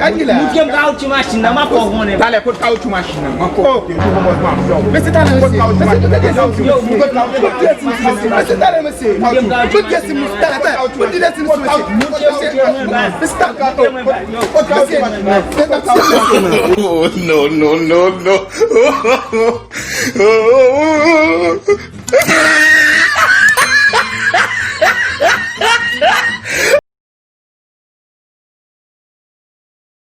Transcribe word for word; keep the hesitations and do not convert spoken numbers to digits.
Ann ki la. Montre m kawoutchou machin nan, m ap fè w konnen. Talè, kot kawoutchou machin nan? Mwen kote, tou bon, mwen ap fè w. Mesye, talè, mesye. Mesye, tout de zam sou mesye. Mesye, talè, mesye. Tout de zam sou mesye. Mesye, talè. Kot kawoutchou machin nan? Oh, no, no, no, no.